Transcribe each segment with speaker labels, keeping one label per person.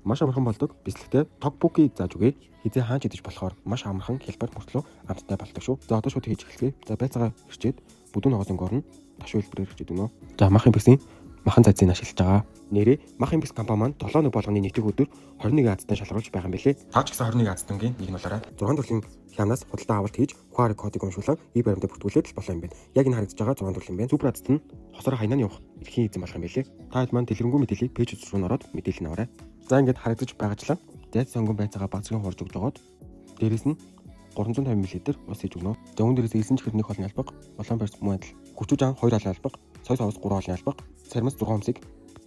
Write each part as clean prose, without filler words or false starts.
Speaker 1: Маш амархан болдог. Бислэгтээ токпоки зааж өгье. Хизээ хаан ч идэж болохоор маш амархан, хялбар мөртлөө амттай болдог шүү. За, одоо шууд хийж эхэлье. За, байцаага хэрчээд бүдүүн ногоон цонхоор нь ташуу хэлбэрээр хэрчээд өгнө. За, Мах импексийн махан зайцыг ашиглаж байгаа. Нэрээ Мах импекс компани маань 7 1 болгоны нийтэг өдөр 21 азтан шалгаруулж байгаа юм билээ. Та ч гэсэн 21 азтангийн нэг нь болоорой. 6 төрлийн хямнаас худалдаа авалт хийж, QR кодыг уншуулан и баримтаа бүртгүүлээд л болоо юм байна. Яг энэ харагдаж байгаа 6 төрлийн юм байна. Супер азт нь хосоор хаянааны явах эрхийн эзэн болох юм билээ. Та хэд маань дэлгэрэнгүй мэдээллийг page руу ороод мэдээлэл нь аваарай. За, ингээд харагдаж байгаачлан зайц сонгон байцаага базрын хурж өгж жогоод дээрэс нь 350 мл ус хийж өгнө. За, үүн дээрээс элсэн чихэр 1 хоолны албага, улаан перц мөн адил, gochujang 2 хоолны албага, soy sauce 3 хоолны албага, сармис 6 хумсыг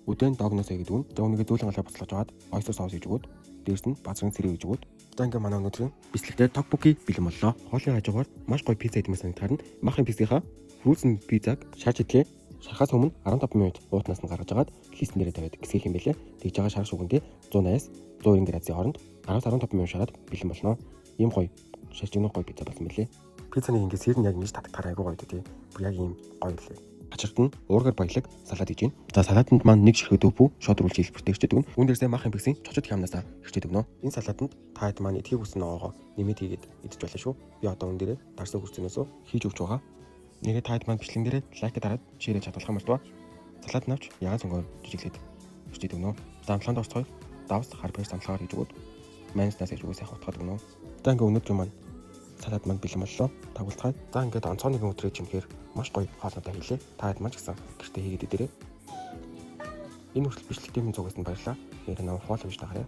Speaker 1: үдэн догноосоо гэдэг нь. За, үүнийгээ зөөлөн галаар буцалгаж аваад oyster sauce хийж өгөөд дээрс нь базрын цэрэг хийж өгөөд, за, ингээ манай өнөөдрийн бислэгтэй токпоки бэлэн боллоо. Хоолын хажуугаар маш гоё пицца идмээр санагдахаар нь Мах импексийнхаа frozen пиццаг шарж идлээ. Шархаас өмнө 15 минут уутнаас нь гаргаж агаад листэн дээрээ тавиад гисгэх юм бэлээ. Тэгж байгаа шар шүгэндээ 180-аас 190 градусын хооронд 10-15 минут шараад бэлэн болно. Ийм гоё шаржигнах гоё пицца болсон мөлий. Пиццаны ингээ сэр нь яг ингэж татагтахаар айгүй гоё тий. Бүр яг ийм гоё лээ. Хачирт нь уургаар баялаг салат хийж байна. За, салатанд маань нэг ширхэг tofu шодруулж хэлбэртэй хэрчээд өгнө. Үүн дээрсээ Мах импексийн чочод хямнаасаа хэрчээд өгнө. Энэ салатанд та хэд маань идэхийг хүссэн ногоогоо нэмээд хийгээд идэж болно шүү. Би одоо үүн дээрээ дарсан хөрцөнөөсөө хийж өгч байгаа. Нэрээ та хэд маань бичлэгэн дээрээ like дараад share чадвалах мартаа. Салат навч ягаан цонгоор жижиглээд хэрчээд өгнө. За, амтлаганд орцгоё. Давс хар перц амтлагаар хийж өгөөд майонезнаас хийж өгөө сайхан утгаад өгнө. За, ингээ өнөөдөр маань салат маань бэлэн боллоо. Тагуулцгаая. За, ингээд онцгой нэгэн өдрөө чимхээр маш гоё хоолнуудаа хийлээ. Та хэд маань ч гэсэн гэртээ хийгээд идээрэй. Энэ хүртэл бичлэгтэй минь зүгээс нь баярлалаа. Нэр намайг follow хийж дагаарай.